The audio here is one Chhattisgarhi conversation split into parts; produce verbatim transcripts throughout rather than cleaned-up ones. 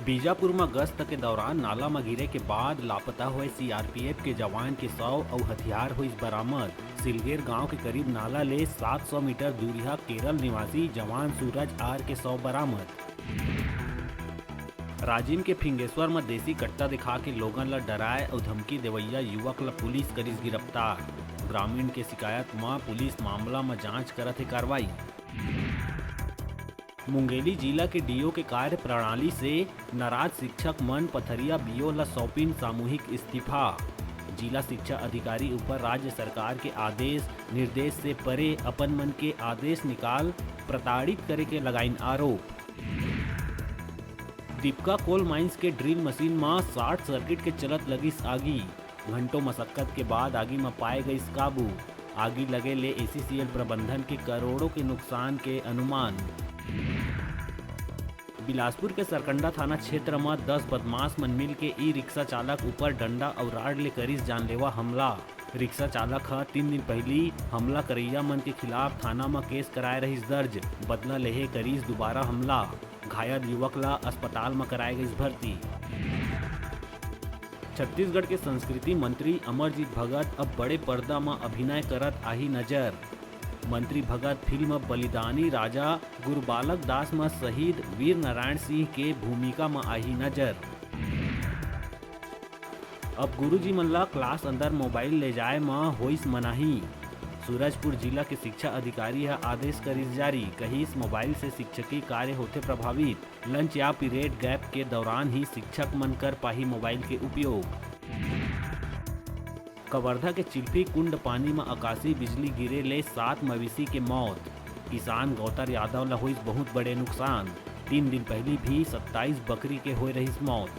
बीजापुर म गश्त के दौरान नाला म गिरे के बाद लापता होए सीआरपीएफ के जवान के शव अउ हथियार होइस बरामद। सिलगेर गांव के करीब नाला ले सात सौ मीटर दूरिहा केरल निवासी जवान सूरज आर के शव बरामद। राजिम के फिंगेश्वर म देसी कट्टा दिखा के लोगन ल डराए अउ धमकी देवइया युवक ल पुलिस करिस गिरफ्तार। ग्रामीण के शिकायत म पुलिस मामला म जांच करत हे कार्रवाई। मुंगेली जिला के डीओ के कार्य प्रणाली से नाराज शिक्षक मन पथरिया बीओ ल सौंपिन सामूहिक इस्तीफा। जिला शिक्षा अधिकारी ऊपर राज्य सरकार के आदेश निर्देश से परे अपन मन के आदेश निकाल प्रताड़ित करे के लगाइन आरोप। दीपका कोल माइंस के ड्रिल मशीन म शॉर्ट सर्किट के चलत लगिस आगी। घंटों मशक्कत के बाद आगी म पाए गइस काबू। आगी लगे ले एसीसीएल प्रबंधन के करोड़ों के नुकसान के अनुमान। बिलासपुर के सरकंडा थाना क्षेत्र म दस बदमाश मन मिल के ई रिक्शा चालक ऊपर डंडा अउ राड ले करिस जानलेवा हमला। रिक्शा चालक ह तीन दिन पहिली हमला करइया मन के खिलाफ थाना म केस कराए रहिस दर्ज। बदला लेहे करिस दुबारा हमला। घायल युवक ला अस्पताल म कराए गइस भर्ती। छत्तीसगढ़ के संस्कृति मंत्री अमरजीत भगत अब बड़े पर्दा म अभिनय करत आही नजर। मंत्री भगत फिल्म बलिदानी राजा गुरबालक दास म शहीद वीर नारायण सिंह के भूमिका म आही नजर। अब गुरुजी मन ला क्लास अंदर मोबाइल ले जाए म होइस मनाही। सूरजपुर जिला के शिक्षा अधिकारी ह आदेश करिस जारी, कहिस मोबाइल से शिक्षकी कार्य होथे प्रभावित। लंच या पीरियड गैप के दौरान ही शिक्षक मन कर पाही मोबाइल के उपयोग। कवर्धा के चिल्फी कुंड पानी म आकाशीय बिजली गिरे ले सात मवेशी के मौत। किसान गौतर यादव ल होइस बहुत बड़े नुकसान। तीन दिन पहिली भी सत्ताईस बकरी के होए रहिस मौत।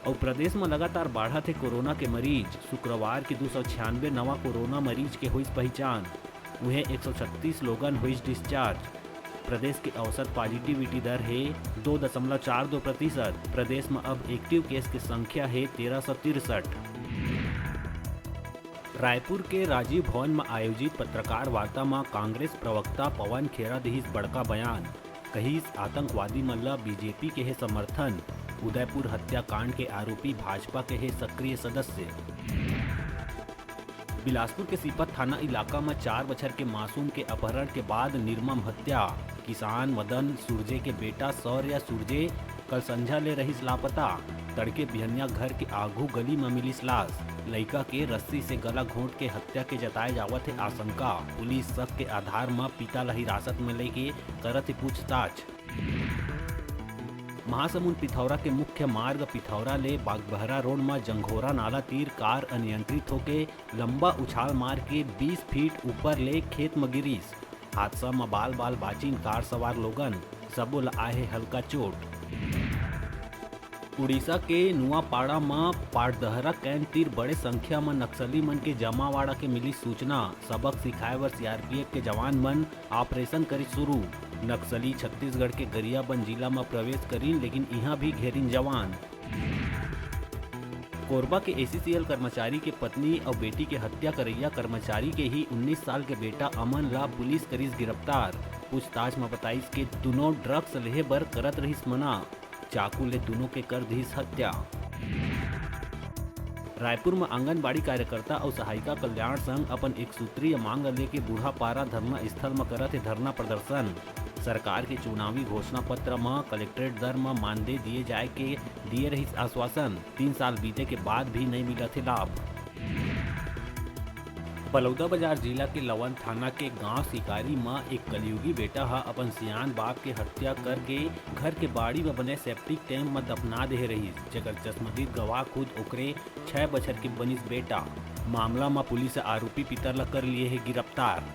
अउ प्रदेश म लगातार बाढ़त हे कोरोना के मरीज। शुक्रवार के दू सौ छियानवे नवा कोरोना मरीज के होइस पहिचान। उहें एक सौ छत्तीस लोगन होइस डिस्चार्ज। प्रदेश के औसत पॉजिटिविटी दर हे दो दशमलव चार दो प्रतिशत। प्रदेश म अब एक्टिव केस के संख्या हे तेरह सौ तिरसठ। रायपुर के राजीव भवन म आयोजित पत्रकार वार्ता म कांग्रेस प्रवक्ता पवन खेरा दिहिस बड़का बयान। कहिस, आतंकवादी मन ल बीजेपी के हे समर्थन। उदयपुर हत्याकांड के आरोपी भाजपा के हे सक्रिय सदस्य। बिलासपुर के सीपत थाना इलाका म चार बछर के मासूम के अपहरण के बाद निर्मम हत्या। किसान मदन सूरजे के बेटा शौर्य सूरजे कल संझा ले रहिस लापता। तड़के बिहनिया घर के आघू गली म मिलिस लाश। लइका के रस्सी से गला घोंट के हत्या के जताए जावत हे आशंका। पुलिस शक के आधार म पिता ल हिरासत म लेके करत हे पूछताछ। महासमुंद पिथौरा के मुख्य मार्ग पिथौरा ले बागबहरा रोड म जंघोरा नाला तीर कार अनियंत्रित होके लंबा उछाल मार के बीस फीट ऊपर ले खेत म गिरिस। हादसा म बाल-बाल बाचिन कार सवार लोगन, सबो ल आए हे हल्का चोट। उड़ीसा के नुआपाड़ा म पाटदहरा कैंट तीर बड़े संख्या म नक्सली मन के जमावाड़ा के मिली सूचना। सबक सिखाए बर सीआरपीएफ के जवान मन ऑपरेशन करे शुरू। नक्सली छत्तीसगढ़ के गरियाबंद जिला म प्रवेश करिन, लेकिन इहां भी घेरिन जवान। कोरबा के एसीसीएल कर्मचारी के पत्नी अउ बेटी के हत्या करइया कर्मचारी के ही उन्नीस साल के बेटा अमन ला पुलिस करिस गिरफ्तार। पूछताछ म बताइस के दुनों ड्रग्स लेहे बर करत रहिस मना। चाकू ले दुनों के कर दिस हत्या। रायपुर म आंगनबाड़ी कार्यकर्ता अउ सहायिका कल्याण संघ अपन एक सूत्रीय मांग ल लेके बूढ़ापारा धरना स्थल म करत हे धरना प्रदर्शन। सरकार के चुनावी घोषणा पत्र म कलेक्ट्रेट दर म मानदेय दिए जाए के दिए रहिस आश्वासन। तीन साल बीते के बाद भी नइ मिलत हे लाभ। बलौदाबाजार जिला के लवन थाना के गांव शिकारी म एक कलयुगी बेटा ह अपन सियान बाप के हत्या करके घर के बाड़ी म बने सेप्टिक टैंक म दफना देहे रहिस, जेकर चश्मदीद गवाह खुद ओकरे छह बछर के बनिस बेटा। मामला म पुलिस ह आरोपी पिता ल कर लिए हे गिरफ्तार।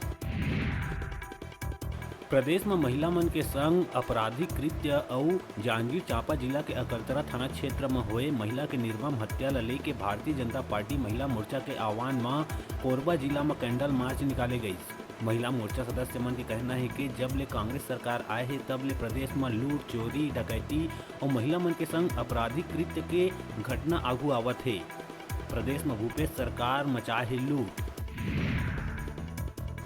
प्रदेश म महिला मन के संग आपराधिक कृत्य अउ जांजगीर चांपा जिला के अकलतरा थाना क्षेत्र म होए महिला के निर्मम हत्या ल लेके भारतीय जनता पार्टी महिला मोर्चा के आह्वान म कोरबा जिला म कैंडल मार्च निकाले गइस। महिला मोर्चा सदस्य मन के कहना हे कि जब ले कांग्रेस सरकार आए हे, तब ले प्रदेश म लूट, चोरी, डकैती अउ महिला मन के संग आपराधिक कृत्य के घटना आगू आवत हे। प्रदेश म भूपेश सरकार मचाए हे लूट।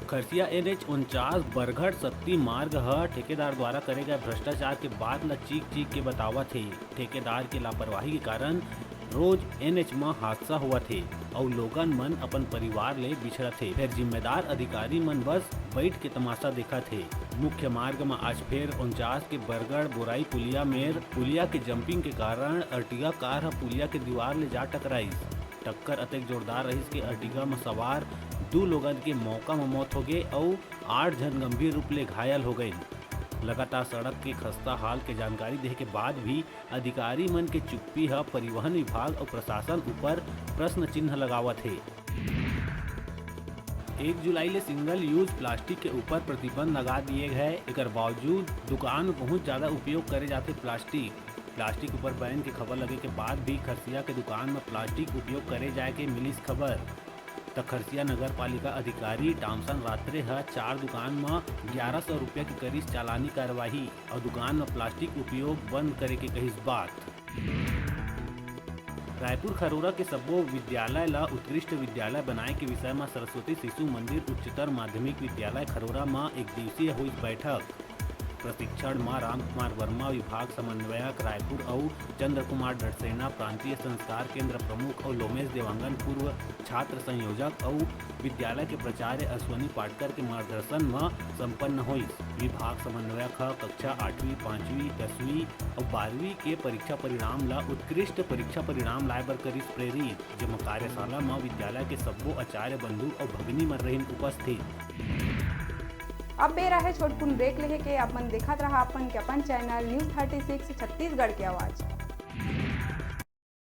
खरसिया एनएच उनचास बरगढ़ सक्ती मार्ग ह ठेकेदार द्वारा करे गए भ्रष्टाचार के बात ल चीख चीख के बतावत हे। ठेकेदार के लापरवाही के कारण रोज एनएच म हादसा होवत हे अउ लोगन मन अपन परिवार ले बिछड़त हे, फेर जिम्मेदार अधिकारी मन बस बैठ के तमाशा देखत हे। मुख्य मार्ग म आज फेर उनचास के बरगढ़ बोराई पुलिया मेर पुलिया के जंपिंग के कारण अर्टिगा कार ह पुलिया के दीवार ले जा टकराइस। टक्कर अतेक जोरदार रहिस कि अर्टिगा म सवार दू लोगन के मौका म मौत होगे अउ आठ झन गंभीर रूप ले घायल हो गइन। लगातार सड़क के खस्ता हाल के जानकारी देहे के बाद भी अधिकारी मन के चुप्पी ह परिवहन विभाग अउ प्रशासन ऊपर प्रश्न चिन्ह लगावत हे। एक जुलाई ले सिंगल यूज प्लास्टिक के ऊपर प्रतिबंध लगा दिए गए। एकर बावजूद दुकान में बहुत ज्यादा उपयोग करे जाथे प्लास्टिक। प्लास्टिक ऊपर बैन के खबर लगे के बाद भी खरसिया के दुकान में प्लास्टिक उपयोग करे जाए के मिलिस खबर। त खरसिया नगर पालिका अधिकारी टामसन रात्रे ह चार दुकान म ग्यारह सौ रुपया के करिस चालानी कार्यवाही अउ दुकान म प्लास्टिक उपयोग बंद करे के कहिस बात। रायपुर खरोरा के सब्बो विद्यालय ल उत्कृष्ट विद्यालय बनाए के विषय म सरस्वती शिशु मंदिर उच्चतर माध्यमिक विद्यालय खरोरा म एक दिवसीय होइस बैठक। प्रशिक्षण म रामकुमार वर्मा, विभाग समन्वयक रायपुर, अउ चंद्र कुमार डड़सेना, प्रांतीय संस्कार केंद्र प्रमुख, अउ लोमेश देवांगन, पूर्व छात्र संयोजक अउ विद्यालय के प्राचार्य अश्वनी पाटकर के मार्गदर्शन म संपन्न होइस। विभाग समन्वयक ह कक्षा आठवीं, पांचवीं, दसवीं अउ बारहवीं के परीक्षा परिणाम ल उत्कृष्ट परीक्षा परिणाम लाए बर करिस प्रेरित, जेमा कार्यशाला म विद्यालय के सब्बो आचार्य बंधु अउ भगिनी मन रहिन उपस्थित। अब बेरा हे छोटकुन ब्रेक लेहे के। आप मन देखत रहा अपन के अपन channel news thirty six Chhattisgarh के आवाज़।